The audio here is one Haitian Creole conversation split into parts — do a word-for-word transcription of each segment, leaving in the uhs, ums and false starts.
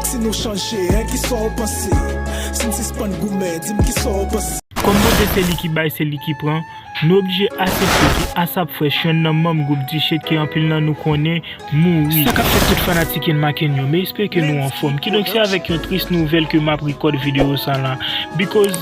Si nou chanje, en, kisa w panse? Si n sispann goumen, di m kisa w panse? Kòm Bondye se li ki bay, se li ki pran, nou oblije aksepte ke Asap Fresh, yonn nan manm gwoup Dishit ke anpil nan nou konnen, mouri. Sa k ap fèt tout fanatik Inmaken yo, m espere ke nou anfòm. Kidonk, se avèk yon tris nouvèl ke m ap rekòd videyo sa la. Because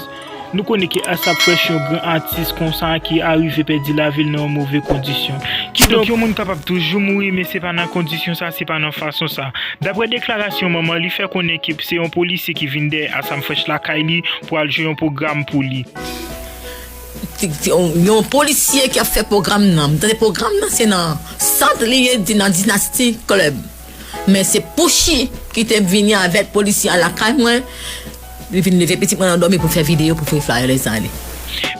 nou konnen ke Asap Fresh, yon gran atis konsa ki arive pèdi lavi l nan yon move kondisyon. Kidonk, yon moun kapab toujou mouri, men se pa nan kondisyon sa, se pa nan fason sa. Daprè deklarasyon manman li, fè konnen ke se yon polisye ki vin dèyè Asap Fresh lakay li pou al jwe yon pwogram pou li. Ti- ti- Yon, yon polisye ki ap fè pwogram nan. M tande pwogram nan se nan sant li ye, di nan Dynasty Club. Men se Pouchi ki te vini avèk polisye a lakay mwen. Li vin leve pitit mwen nan dòmi pou fè videyo, pou voye flyer lèzale.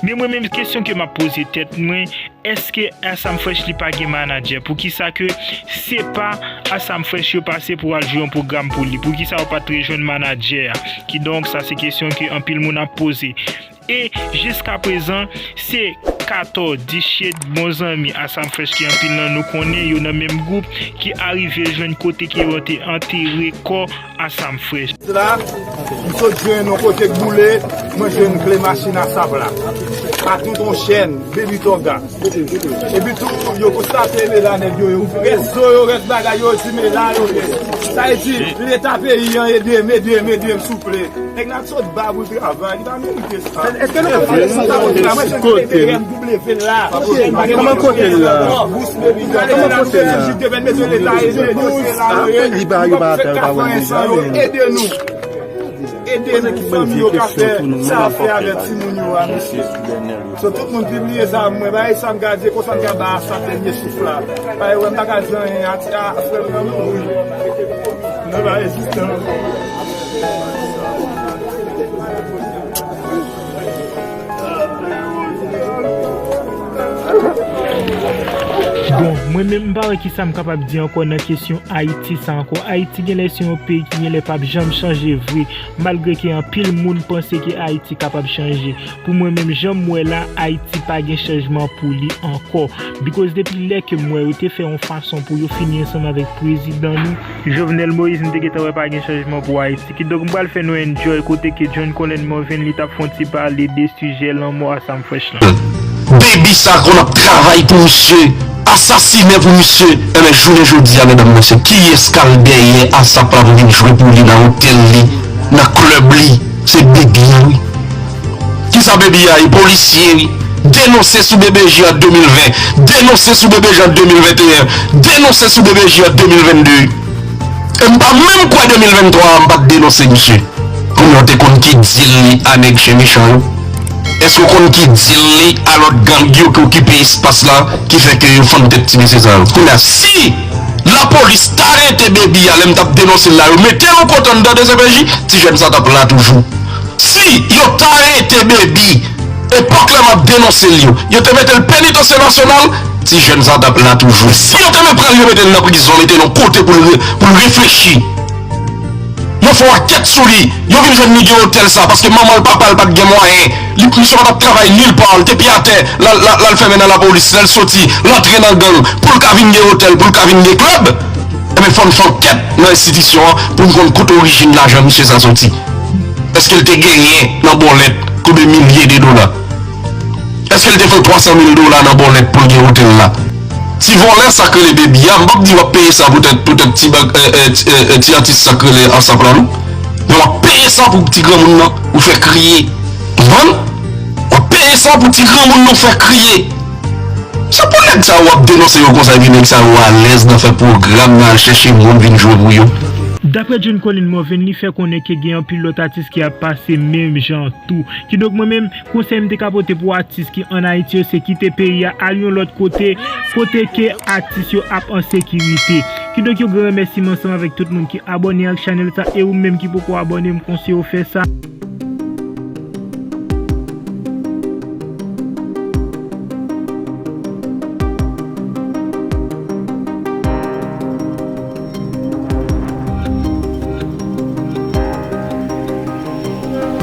Men mwen menm, kesyon ke m ap poze tèt mwen, èske Asap Fresh li pa gen manadjè? Poukisa ke se pa Asap Fresh yo pase pou al jwe yon pwogram pou li? Poukisa yo pa t rejwenn manadjè a? Kidonk, sa se kesyon ke anpil moun ap poze. E jiskaprezan, se Kato Dishit, bon zanmi Asap Fresh ke anpil nan nou konnen, yo nan menm gwoup, ki arive jwenn kote ke yo te antere kò Asap Fresh. La, m sot jwenn yon kote k boule, mwen jwenn kle machin Asap la. Ak tout yon chèn, Baby Toga. Epi tou, yo konstate men la nèg yo, yo rès zo yo, rès bagay yo, di men la yo ye. Sa vle di, leta peyi an, ede m, ede m, ede m, souple. Nèg la sot ba pou travay, li pa merite sa. Èske nou konn kote sa? Kote? Kote? Kòman kote l la? Kòman kote l la? Li pa, li pa atè, li pa wè deja, men. Ede nou. Ede nou, fanmi yo ka fè sa fè avèk timoun yo a, mesye. So, tout moun pibliye sa, mwen, bagay sa m ka di, konsa m ka ba Asap dènye souf la. Bagay, wè, m pa ka di anyen, a, a, frè m nan mouri. Nan bagay rezistans. Bon, mwen menm, m pa wè kisa m kapab di ankò nan kesyon Ayiti sa ankò. Ayiti genlè se yon peyi ki genlè p ap janm chanje vre, malgre ke anpil moun panse ke Ayiti kapab chanje. Pou mwen menm, jan m wè la, Ayiti pa gen chanjman pou li ankò. Because depi lè ke m wè yo te fè yon fason pou yo fini ansanm avèk prezidan nou, Jovenel Moïse, m te gentan wè pa gen chanjman pou Ayiti. Kidonk, m pral fè nou enjoy kote ke John Colin Morvan li t ap fè yon ti pale de sijè lanmò Asap Fresh lan. Baby sa konn ap travay pou misye, asasinen pou misye. Enben, jounen jodi a, medam, mesye, kiyès k al dèyè Asap la pou vin jwe pou li nan otèl li, nan klèb li? Se Baby a, wi. Kisa Baby a ye? Polisye, wi. Denonse sou B B J an de mil ven, denonse sou B B J an de mil venteyen, denonse sou B B J an de mil vennde. E m pa menm kwè de mil venntwa a, m pa t denonse misye. Kounya w te konn ki dil li a nèg chen mechan yo? Èske w konn ki dil li a lòt gang yo ki okipe espas la, ki fè ke yo fann tèt ti mesye sa yo? Kounya, si lapolis ta rete Baby a, lè m t ap denonse l la, yo mete l yon kote anndan D C P J, ti jèn sa t ap la toujou. Si yo ta rete Baby, epòk lè m ap denonse l yo, yo te mete l Penitansye Nasyonal, ti jèn sa t ap la toujou. Si yo te mete pran l, yo mete l nan prizon, mete l yon kote pou l re-, pou l reflechi. Yo fè yon ankèt sou li, yo vin jwenn li gen otèl sa, paske manman l, papa l pa t gen mwayen. Li, misye pa t ap travay nil pa, li te pye atè, l al, l al, l al fèmen nan lapolis, lè l soti, l antre nan gang, pou l ka vin gen otèl, pou l ka vin gen klèb. Enben, fò n fè ankèt nan enstitisyon an pou n konn kote orijin lajan misye sa soti. Èske l te genyen nan bòlèt konbyen milye de dola? Èske l te fè twa san mil dola nan bòlèt pou l gen otèl la? Ti vòlè sa k rele Baby a, m p ap di w ap peye sa poutèt, poutèt ti bag, eh, eh, ti, eh, eh, ti atis sa k rele Asap la, non. Men w ap peye sa pou ti granmoun nan ou fè kriye. Konprann? W ap peye sa pou ti granmoun nan ou fè kriye. Se pou nèg sa yo w ap denonse yo konsa, epi nèg sa yo alèz nan fè pwogram, nan al chèche moun vin jwe pou yo. Daprè John Colin Morvan, li fè konnen ke gen anpil lòt atis ki ap pase menm jan tou. Kidonk mwen menm, konsèy m te ka pote pou atis ki ann Ayiti yo, se kite peyi a, al yon lòt kote, kote ke atis yo ap an sekirite. Kidonk yon gran remèsiman ansanm avèk tout moun ki abòne ak chanèl sa, e ou menm ki poko abòne, m konseye w fè sa.